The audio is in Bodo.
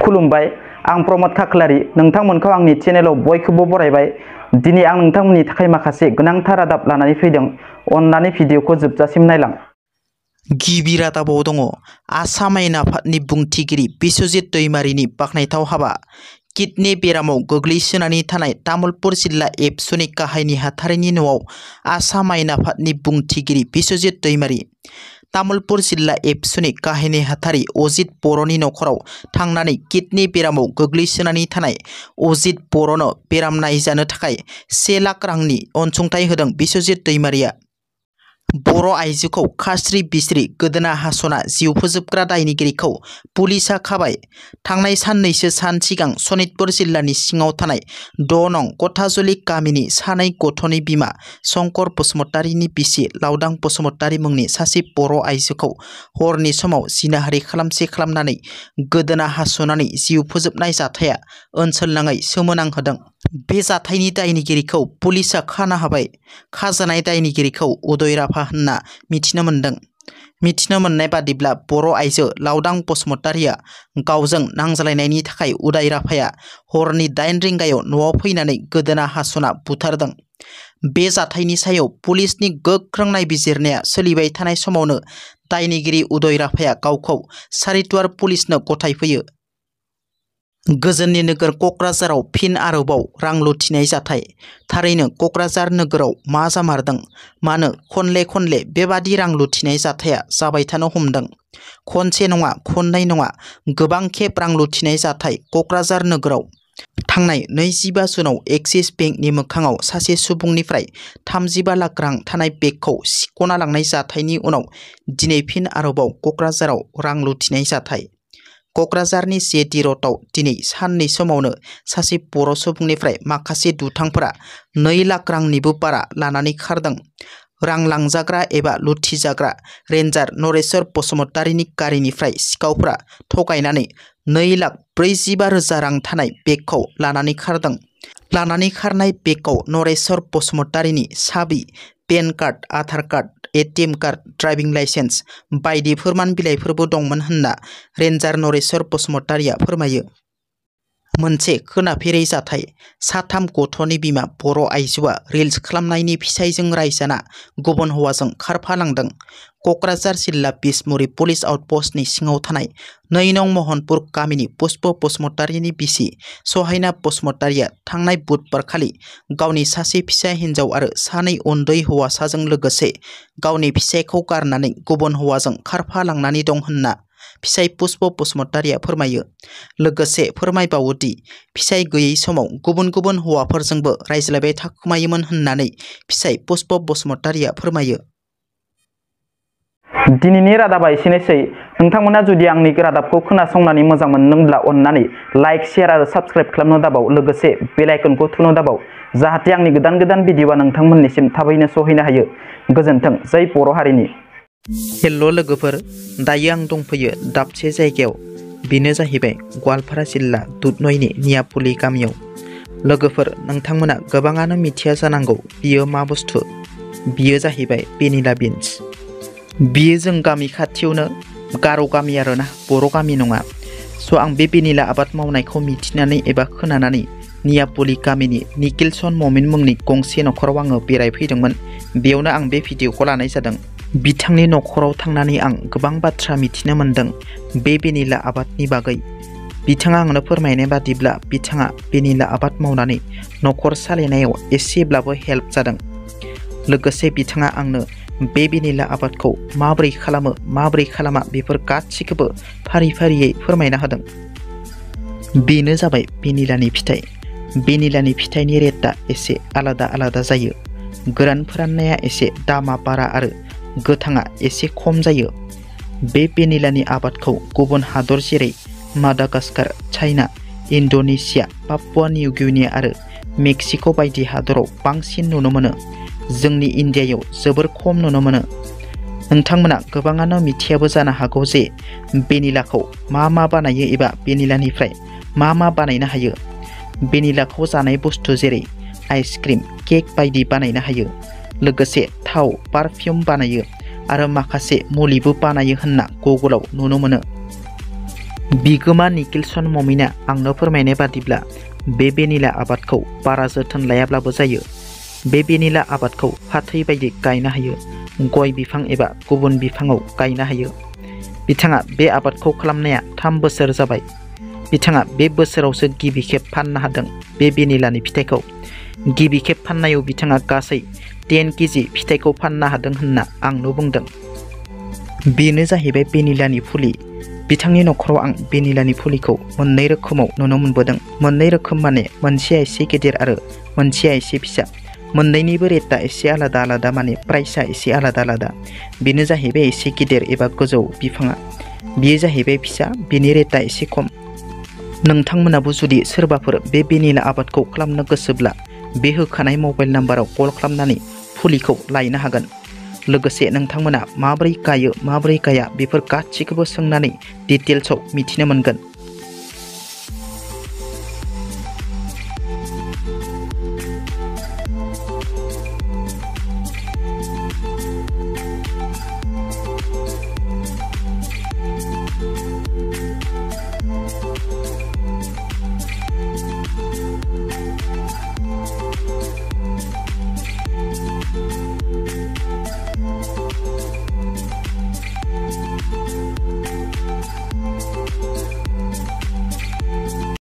खुलुमबाय आं प्रमोद खाख्लारि नोंथांमोनखौ आंनि चेनेलाव बयखौबो बरायबाय। दिनै आं नोंथांमोननि थाखाय माखासे गोनांथार रादाब लानानै फैदों। अन्नानै भिडिअखौ जोबजासिम नायलां। गिबि रादाबाव दङ आसाम आयेन आफादनि बुंथिगिरि बिश्वजित दैमारिनि बाखनायथाव हाबा। किडनि बेरामाव गोग्लैसोनानै थानाय तामुलपुर जिल्ला एबसुनि गाहाय नेहाथारिनि न'आव आसाम आयेन आफादनि बुंथिगिरि बिश्वजित दैमारि, तामुलपुर जिल्ला एबसुनि गाहाय नेहाथारि अजित बर'नि नखराव थांनानै किडनि बेरामाव गोग्लैसोनानै थानाय अजित बर'नो बेराम नायजानो थाखाय 1 लाख रांनि अनसुंथाइ होदों बिश्वजित दैमारिया। बर' आइजोखौ खास्रि बिस्रि गोदोना हास'ना जिउ फोजोबग्रा दायनिगिरिखौ पुलिसआ खाबाय। थांनाय साननैसो सान सिगां सनितपुर जिल्लानि सिङाव थानाय 6 नं गथाजुलि गामिनि सानै गथ'नि बिमा शंकर बसुमतारीनि बिसि लावदां बसुमतारी मुंनि सासे बर' आइजोखौ हरनि समाव जिनाहारि खालामनानै गोदोना हास'नानै जिउ फोजोबनाय जाथाया ओनसोलनाङै सोमोनांहोदों। बे जाथायनि दायनिगिरिखौ पुलिसआ खाना हाबाय। खाजानाय दायनिगिरिखौ उदय राभा होनना मिथिनो मोन्दों। मिथिनो मोननाय बादिब्ला बर' आइजो लावदां बसुमतारीया गावजों नांज्लायनायनि थाखाय उदय राभाया हरनि 8 रिंगायाव न'आव फैनानै गोदोना हास'ना बुथारदों। बे जाथायनि सायाव पुलिसनि गोख्रों नायबिजिरनाया सोलिबाय थानाय समावनो दायनिगिरि उदय राभाया गावखौ सारिदुवार पुलिसनो गथायफैयो। गोजोननि नोगोर क'क्राझाराव फिन आरोबाव रां लुथिनाय जाथाय। थारैनो क'क्राझार नोगोराव मा जामारदों? मानो खनले बेबादि रां लुथिनाय जाथाया जाबाय थानो हमदों? खनसे नङा, खननै नङा, गोबां खेब रां लुथिनाय जाथाय क'क्राझार नोगोराव। थांनाय 25 जुनाव एक्सिस बेंकनि मोखाङाव सासे सुबुंनिफ्राय 35 लाख रां थानाय बेगखौ सिख'ना लांनाय जाथायनि उनाव दिनै फिन आरोबाव क'क्राझाराव रां लुथिनाय जाथाय। क'क्राझारनि जेटि र'डआव दिनै साननि समावनो सासे बर' सुबुंनिफ्राय माखासे दुथांफोरा 2 लाख रांनिबो बारा लानानै खारदों। रां लांजाग्रा एबा लुथिजाग्रा रेन्जार नरेश्वर बसुमतारीनि गारिनिफ्राय सिखावफोरा थगायनानै 2,45,000 रां थानाय बेगखौ लानानै खारदों। लानानै खारनाय बेगखौ नरेश्वर बसुमतारीनि साबि, PAN card, Aadhaar card, ATM card, driving licence बायदि फोरमान बिलाइफोरबो दंमोन होनना रेन्जार नरेश्वर बसुमतारीया फोरमायो। मोनसे खोनाफेरै जाथाय। 3 गथ'नि बिमा बर' आइजोआ रिल्स खालामनायनि फिसायजों रायजाना गुबुन हौवाजों खारफालांदों। क'क्राझार जिल्ला बिसमुरि पुलिस आउटपस्टनि सिङाव थानाय 2 नं महनपुर गामिनि पुष्प बसुमतारीनि बिसि सहायना बसुमतारीया थांनाय बुधबारखालि गावनि सासे फिसा हिन्जाव आरो 2 उन्दै हौवासाजों लोगोसे गावनि फिसायखौ गारनानै गुबुन हौवाजों खारफालांनानै दं होनना फिसाय पुष्प बसुमतारीया फोरमायो। लोगोसे फोरमायबावोदि फिसाय गैयै समाव गुबुन हौवाफोरजोंबो रायज्लायबाय थाखुमायोमोन होननानै फिसाय पुष्प बसुमतारीया फोरमायो। दिनैनि रादाबा एसेनोसै। नोंथांमोना जुदि आंनि रादाबखौ खोनासंनानै मोजां मोनदोंब्ला अन्नानै लाइक, शेयार आरो साबस्क्राइब खालामनो दाबाव। लोगोसे बेल आइकनखौ थुनो दाबाव जाहाथे आंनि गोदान भिडिअआ नोंथांमोननिसिम थाबैनो सहैनो हायो। गोजोन्थों। जै बर' हारिनि। हेल' लोगोफोर, दायो आं दंफैयो दाबसे जायगायाव। बेनो जाहैबाय गवालपारा जिल्ला दुधनयनि नियापुलि गामियाव। लोगोफोर, नोंथांमोना गोबाङानो मिथिया जानांगौ बियो मा बुस्थु। बियो जाहैबाय भेनिला बिन्स। बियो जों गामि खाथियावनो गार' गामि आरोना, बर' गामि नङा। स' आं बे भेनिला आबाद मावनायखौ मिथिनानै एबा खोनानानै नियापुलि गामिनि निखिलसन ममिन मुंनि गंसे नखराव आङो बेरायफैदोंमोन। बेयावनो आं बे भिडिअखौ लानाय जादों। बिथांनि नखराव थांनानै आं गोबां बाथ्रा मिथिनो मोन्दों बे भेनिला आबादनि बागै। बिथाङा आंनो फोरमायनाय बादिब्ला बिथाङा भेनिला आबाद मावनानै नखर सालायनायाव एसेब्लाबो हेल्प जादों। लोगोसे बिथाङा आंनो बे भेनिला आबादखौ माबोरै खालामो माबोरै खालामा बेफोर गासिखौबो फारियै फोरमायना होदों। बेनो जाबाय भेनिलानि फिथाइ। भेनिलानि फिथाइनि रेटआ एसे आलादा जायो। गोरान फोराननाया एसे दामा बारा आरो गोथाङा एसे खम जायो। बे भेनिलानि आबादखौ गुबुन हादर जेरै Madagascar, China, Indonesia, Papua New Guinea आरो मेक्सिक' बायदि हादराव बांसिन नुनो मोनो। जोंनि इन्डियायाव जोबोर खम नुनो मोनो। नोंथांमोना गोबाङानो मिथियाबो जानो हागौ जे भेनिलाखौ मा बानायो एबा भेनिलानिफ्राय मा बानायनो हायो। भेनिलाखौ जानाय बुस्थु जेरै आइसक्रिम, केक बायदि बानायनो हायो। लोगोसे थाव, पारफिउम बानायो आरो माखासे मुलिबो बानायो होनना गुगोलाव नुनो मोनो। बिगोमा निखिलसन ममिना आंनो फोरमायनाय बादिब्ला बे भेनिला आबादखौ बारा जोथोन लायाब्लाबो जायो। बे भेनिला आबादखौ फाथै बायदि गायनो हायो, गय बिफां एबा गुबुन बिफाङाव गायनो हायो। बिथाङा बे आबादखौ खालामनाया 3 बोसोर जाबाय। बिथाङा बे बोसोरावसो गिबि खेब फाननो हादों बे भेनिलानि फिथाइखौ। गिबि खेब फाननायाव बिथाङा गासै 10 केजि फिथाइखौ फाननो हादों होनना आंनो बुंदों। बेनो जाहैबाय भेनिलानि फुलि। बिथांनि नखराव आं भेनिलानि फुलिखौ मोननै रोखोमाव नुनो मोनबोदों। मोननै रोखोम माने मोनसेया एसे गेदेर आरो मोनसेया एसे फिसा। मोननैनिबो रेटआ एसे आलादा आलादा माने प्राइसआ एसे आलादा आलादा। बेनो जाहैबाय एसे गेदेर एबा गोजौ बिफाङा। बेयो जाहैबाय फिसा, बेनि रेटआ एसे खम। नोंथांमोनाबो जुदि सोरबाफोर बे भेनिला आबादखौ खालामनो गोसोब्ला बे होखानाय मबाइल नाम्बाराव कल खालामनानै फुलिखौ लायनो हागोन। लोगोसे नोंथांमोना माबोरै गायो माबोरै गाया बेफोर गासिखौबो सोंनानै डिटेल्सआव मिथिनो मोनगोन।